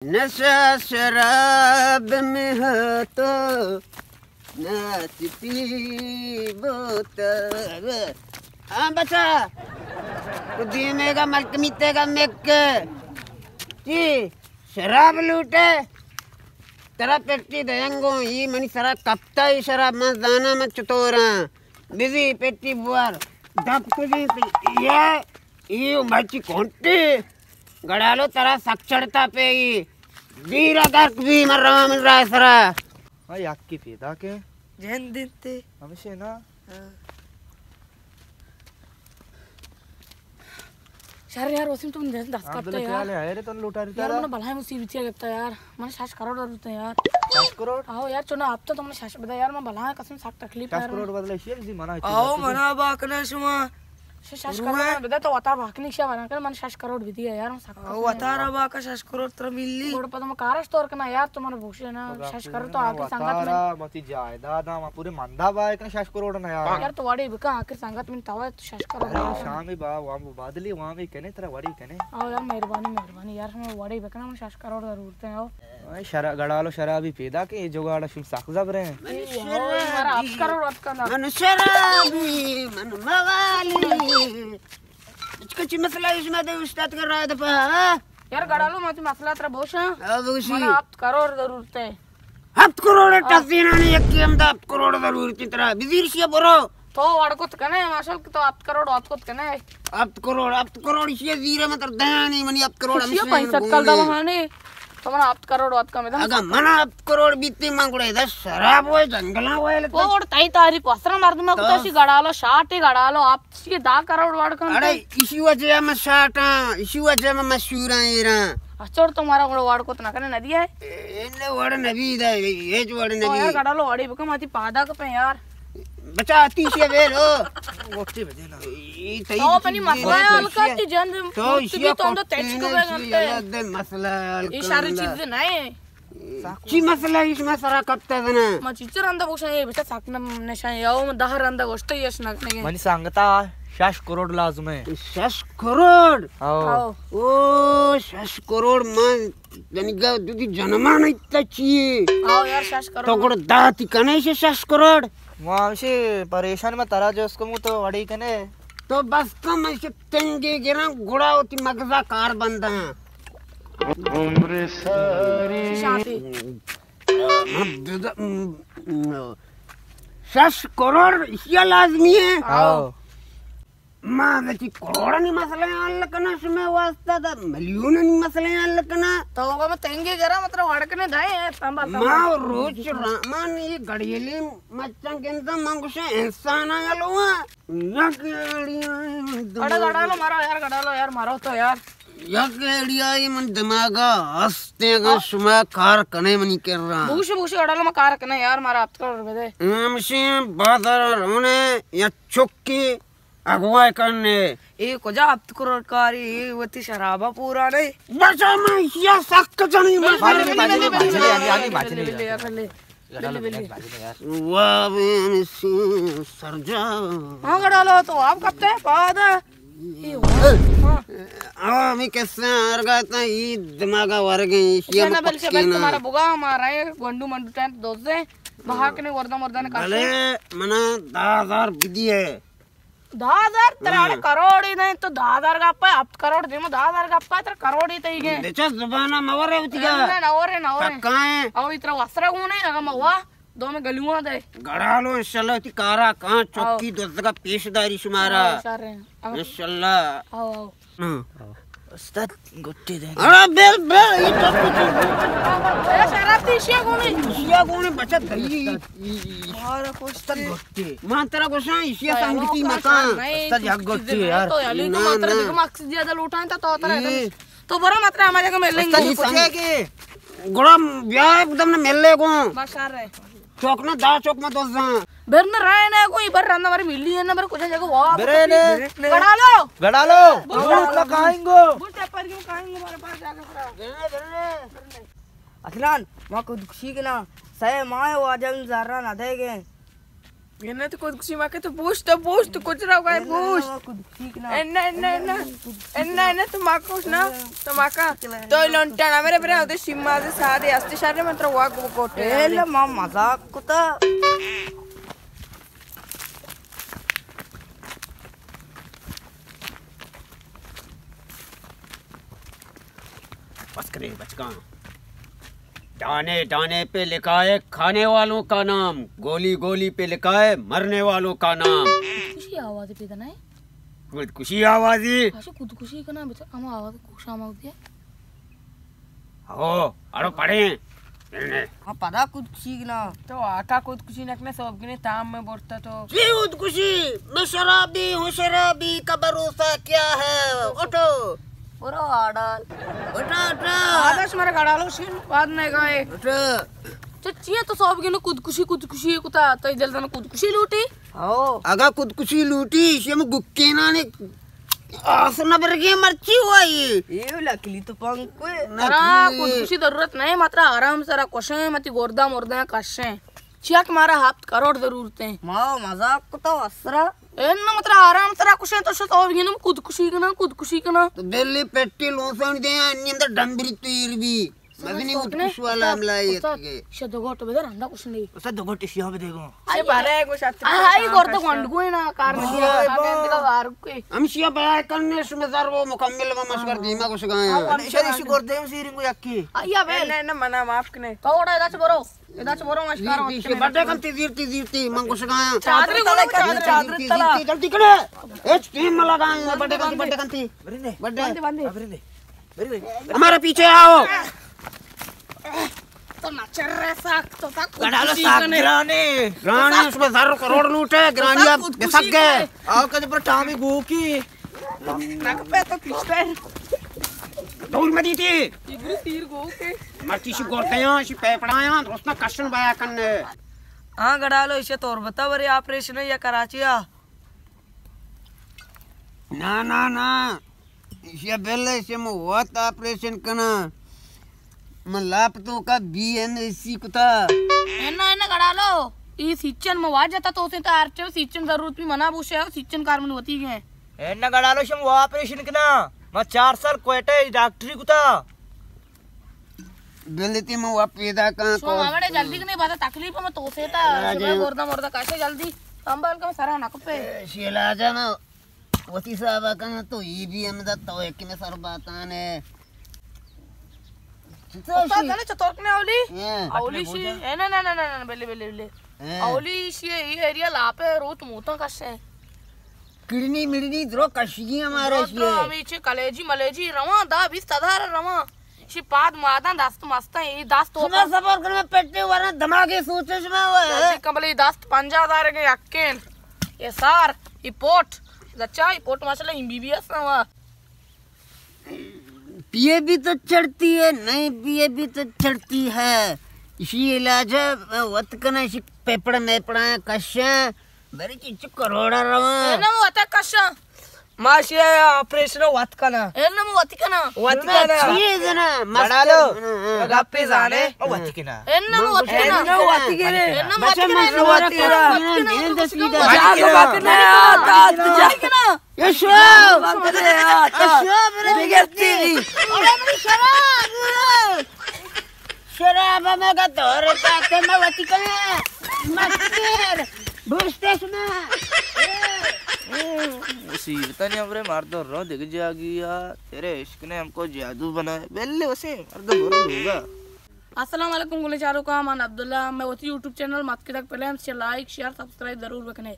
نشہ شراب میں ہو تو ناچتی بوتل۔ ہاں بچا، تو دیمے گا ملکمیتے گا مک۔ جی، شراب لوٹے، ترا پٹی دینگو، ای منی سرا کپتا ای شراب، من زانا من چطوراں۔ بزی پٹی بوار، دپ کجی تی، یہ، ای مرچی کونٹی، گڑالو ترا سک چڑتا پیگی، دیر درک بی من رواں من رائے سرا۔ ہاں، یکی پیدا کے۔ جہن دنتے۔ ہمیشہ نا۔ ہاں۔ شر یار، وسیم تو من دست کپتا یار۔ یار، من بلائیں مصیبتی گپتا یار۔ من شش کروڑ ضرورت ہے یار۔ شش کروڑ؟ آؤ یار، چونا آپ تو تم شش بدا یار، من بلائیں قسم سک تکلیف یار۔ شش کروڑ بدل شی زی منا۔ آؤ منا باکنا شما۔ شش کروڑ بدا تو وتا باکنی شا بنا کر من شش کروڑ بدی یار، من سک۔ آؤ وتا را باکا شش کروڑ تر ملی۔ گوڑ پتہ ما کارش تور کنا یار، تو من بوشے نا، شش کروڑ تو آخر سنگت من۔ متی جائیداد ما پورے مندا با کنا شش کروڑ نا یار۔ یار تو وڑے بکا آخر سنگت من تو شش کروڑ۔ ارے شامی با وام بادلی وام کنے ترا وڑی کنے۔ او یار مہربانی مہربانی یار، ہمیں وڑے بکنا من شش کروڑ ضرورت ہے او۔ شرا گڑالو شرابی پیدا کے جگاڑا شم سخت زبرے۔ مارا ہفت کروڑ وقت کنا۔ من شرابی، من موالی۔ کچھ مسئلہ اس میں دے استاد کر رہا دفعہ۔ یار گڑالو، ما تی مسئلہ ترا بوشاں۔ ہاں، بوشی۔ منا ہفت کروڑ ضرورت ہے۔ ہفت کروڑ ٹسینانی یکی ہم دا ہفت کروڑ ضرورت ہے ترا۔ بزیر شیا برو۔ تو وڑ کت کنے، ماشاءاللہ تو ہفت کروڑ وات کت کنے۔ ہفت کروڑ، ہفت کروڑ شیا زیرے متر دیانی منی ہفت کروڑ ہم شیا پیسہ کل دا بہانے۔ تو منا ہفت کروڑ وات کم دا۔ اگا منا ہفت کروڑ بیتی من گڑے دا شراب ہوئے، جنگلاں ہوئے لگا۔ وڑ تئی تعریف وسرا مردم کو تو شی گڑالو، شاٹی گڑالو، آپ شی دہ کروڑ وڑ کن۔ اڑے اسی وجہ میں شاٹاں، اسی وجہ میں مشہوراں ایراں۔ اچھا، اور تمہارا گڑا وڑ کو تو نہ کرے، نہ دیا ہے۔ اے، اے وڑ نبی دا، اے وڑ نبی۔ یار گڑالو وڑی بکم آتی پادا کو پہ یار۔ بچا آتی شی ویلو۔ وقتی بدے نا۔ تو پنی مسئلہ حل کر تی جند۔ تو اسی تو اندر تچ کو بے گنتے۔ مسئلہ حل کر۔ یہ ساری چیز نہیں ہے۔ چی مسئلہ ایش ما سرا کپتا زنا؟ ما چیچر اندا بوشا، یہ بچا ساکنا نشان یا، او دہ رندا گوشتا یش نگنگے۔ منی سانگتا شش کروڑ لازم ہے۔ شش کروڑ؟ او۔ او شش کروڑ من دنگا دودی جنمان ایتا چیئے؟ او یار شش کروڑ۔ تو گڑ داتی کنے شش کروڑ؟ ما ہمشی پریشان ما ترا جو اس کو مو تو وڑی کنے۔ تو بس کم ایسے تنگے گراں گڑا ہوتی مغزا کار بنداں۔ عمر ساری۔ شانتی۔ شش کروڑ اشیا لازمی ہے۔ آؤ۔ ما وتی کروڑانی مسئلہ حل کنا شمے واسطہ، دا ملیونانی مسئلہ حل کنا۔ تو ما تنگے گراں مطلب وڑکنے دائے، سنبھال، سنبھال۔ ما روچ رامان یہ گڑیلی مچاں گنداں، من گوشاں انسان آ یلواں۔ یک ایڑی آئی من دماغا۔ اڑے گڑالو مارو یار، گڑالو یار مارو تو یار۔ یک ایڑی آئی من دماغا ہستے، اگر شما کار کنے منی کرا۔ بوش بوش گڑالو ما کار کنے یار، مارا ہفت کروڑ روپے دے۔ ہمشی بازار رونے یا چکی اگوائی کرنے۔ اے کجا ہفت کروڑ کاری، اے وتی شرابا پورا نہیں۔ بس میں یہ سک جنی میں۔ بلے، بلے، بلے، بلے، بلے، بلے، بلے، بلے، بلے، بلے۔ گڑالو بلے۔ بلے، بلے یار۔ واہ، بے ہمشی سرجا۔ ہاں، گڑالو تو آپ کپتے پاد۔ ہاں۔ ہاں، ہمیں کسے آرگا تا، یہ دماغا ورگے، یہ شیئر نہ بلکہ بھائی تمہارا بگا، ہمارا ہے، گونڈو منڈو ٹائم دوزے، بہا کنے وردہ مردہ نے کاشے۔ بلے، منا دہ ہزار بدی ہے۔ دہ ہزار؟ ترا اڑے کروڑی نہیں تو دہ ہزار گپا، ہفت کروڑ دیما دہ ہزار گپا، ترا کروڑی تئی گئے۔ بچا زبانا مورے ہوتی گا۔ نہ، نہ ورے، نہ ورے۔ پکا ہے۔ او اترا وسرا گونے، اگا موا، دو میں گلواں دے۔ گڑالو انشاءاللہ تی کارا کان چوکی دزگا پیش داری شمارا۔ او، شر ہے۔ انشاءاللہ۔ او، او۔ ہاں۔ استاد گٹی دے۔ ارے بل، بل، یہ تو کچھ۔ اے شراب تی شیا گونے۔ شیا گونے بچا دلی۔ مارا کچھ استاد گٹی۔ مان ترا گوشاں، ایشی سنگتی مکان۔ استاد یک گٹی یار۔ تو علی کو ماترا دیکھ مکس دیا دا لوٹاں تا تو ترا۔ تو برو ماترا ہمارے کو ملیں گے۔ استاد پوچھے کہ گڑا بیا ایک دم نے مل لے گو۔ بس آ رہے۔ چوک نہ دا چوک ما دوزاں۔ بر نہ رہے نہ کوئی بر رندا مارے ملی ہے نہ بر کجا جگہ وا۔ برے نے۔ گڑالو۔ گڑالو۔ بوش۔ بوش لگائیں گو۔ بوش پر کیوں کائیں گو مارے پاس جا کے پڑا۔ برے نے، برے نے۔ اصلان، ما کو دکشی کنا، سہ ماہ واجہ زارا نہ دے گئے۔ گنا تو خودکشی مکن، تو بوش، تو بوش، تو کجا رو گئے، بوش. انا، انا، انا. انا، انا، تو مکوش نا، تو مکا. تو لنٹا نا میرے برے، ادے شیما دے سادے استے شر من ترا واگ کو کوٹے. اے لے، ما مذاق کتا. بس کرے بچگاں. دانے دانے پہ لکھا ہے کھانے والوں کا نام، گولی گولی پہ لکھا ہے مرنے والوں کا نام. خودکشی آواز پیدا نہ ہے؟ خودکشی آوازی؟ اچھا، خودکشی کنا بچا، ہم آواز گوشا ما ہوتی ہے. ہو، اڑو پڑے. ہاں، پدا خودکشی کنا. تو آقا خودکشی نکنے، سوب گنے تام میں برتا تو. چی خودکشی؟ میں شرابی ہوں، شرابی کا بھروسہ کیا ہے؟ اٹھو. برو آڈال. اٹھو، اٹھو. آدش مارا گڑالو شین، بعد نہیں گائے. اٹھو. چچی تو سوب گنے خودکشی، خودکشی کتا، تو دل تن خودکشی لوٹی؟ ہاں. اگا خودکشی لوٹی، شی ہم گکینا نے آس نہ برگے مرچی ہوائی. اے لکلی تو پنکو. نہ ہاں، خودکشی ضرورت نہیں، مترا آرام سرا کشیں، متی گردا مردا کشیں. چیا کہ مارا ہفت کروڑ ضرورت ہیں. ما مذاق کتا اسرا. اے نہ مترا آرام سرا کشیں تو شو تو بگینم خودکشی کنا، خودکشی کنا. تو بلی پٹی لوسان دے، انی اندر ڈمبری تیر بھی. مزنی خودکش والا حملہ ہے یہ. شد گوٹ بدر اندا کچھ نہیں. اسا دو گوٹ شیا بدے گو. اے بارے گو شت. آ، آئی گورد گونڈ گوئے نا کار نہیں. ہم شیا بیا کرنے شمے زر وہ مکمل ما مشکر دیما کچھ گایا. ہم شری شی گورد ہم سیرنگ گو یکی. آیا بے. نہ، نہ، منا معاف کنے. تو اڑا ادا چ برو. ادا چ برو مشکار. بڈے کنتی زیرتی زیرتی من کچھ گایا. چادر تلا کر، چادر تلا. جلدی کرے. اچ ٹیم لگا. بڈے کنتی، بڈے کنتی. بڈے. ہمارے پیچھے آؤ. تو نچر رہے ساک، تو ساک گڑالو خودکشی ساک کنے. گرانے. گرانے، اس میں زر کروڑ لوٹ ہے، گرانی اب خودکشی بسک گئے. کنے. آؤ کدے پر ٹامی گو کی. نک پہ تو کشتا ہے. دور مدی تھی. تیر گو کے. مرچی شی گورتیاں، شی پیپڑایاں، درست نہ کشن بیا کن. ہاں گڑالو، اسے تور بتا برے آپریشن ہے یا کراچی آ؟ نا، نا، نا. ایشی ء بل ایشی ء من وت آپریشن کناں. من لاپ توکا بی این ایس سی کتا. انا، انا گڑالو، ای سیچن من واجہ تا تو سے تا ہر چیز سیچن ضرورت بھی منا بوشے، سیچن کار من وتی گئے. انا گڑالو، شم وہ آپریشن کنا. من چار سال کوئٹہ ڈاکٹری کتا. بلتی من وا پیدا کن شما کو. ہمڑے جلدی کنے، بازا تکلیف میں تو سے تا. شما گوردا مردا کاشے جلدی. ہم بال کا سرا نکپے. شیلا جانا. وتی حساب ء کن تو ای بھی ہمدا تو ایک میں سر باتان ہے. استاد جانے چطور کنے اولی؟ ہاں. اولی شی، اے نا، نا، نا، نا، نا، بلے، بلے، بلے. ہاں. اولی شی، ای ایریا لاپے روت موتاں کشے. کڑنی مڑنی درو کشگی ہمارے شی. ہمیں چے کلیجی ملیجی رواں، دا بیست ہزار رواں. شی پاد ماداں دست مستاں، ای دست شما ہوتا. صبر کن، میں پٹے ورا دماغی سوچش میں وہ ہے. جلدی کن بلے، ای دست پنجاہ ہزار کے یکین. یہ سار، یہ پوٹ. اچھا، یہ پوٹ ماشاءاللہ، این بی بی ایس ہوا. پیے بھی تو چڑھتی ہے، نہیں پیے بھی تو چڑھتی ہے. اسی علاج ہے، وت کنا اسی پیپڑ میپڑا کشاں. بری چچ کروڑا رواں. اے نہ وتا کشاں. ماشی آپریشن وت کنا. اے نہ وتی کنا. وت کنا. چیز نا، مست بڑا لو. ہاں، ہاں. گپے زانے. وت کنا. اے نہ وتی کنا. اے نہ وتی کنا. اے نہ وتی کنا. اے نہ وتی کنا. اے نہ وتی کنا. اے نہ وتی کنا. یشو! یشو، برے بگرتی. ارے، منی شراب! شراب میں کا دور پاتے میں وتی کنے. مکر! بوشتش میں! مصیبت نے ہمرے مردو رو دگ جاگی یا، تیرے عشق نے ہم کو جادو بنایا. بلے اسے مردو برو لوگا. السلام علیکم گلیں چاروکاں، من عبداللہ، میں وتی یوٹیوب چینل متکدک فلمز چے لائک، شیئر، سبسکرائب ضرور بکنے.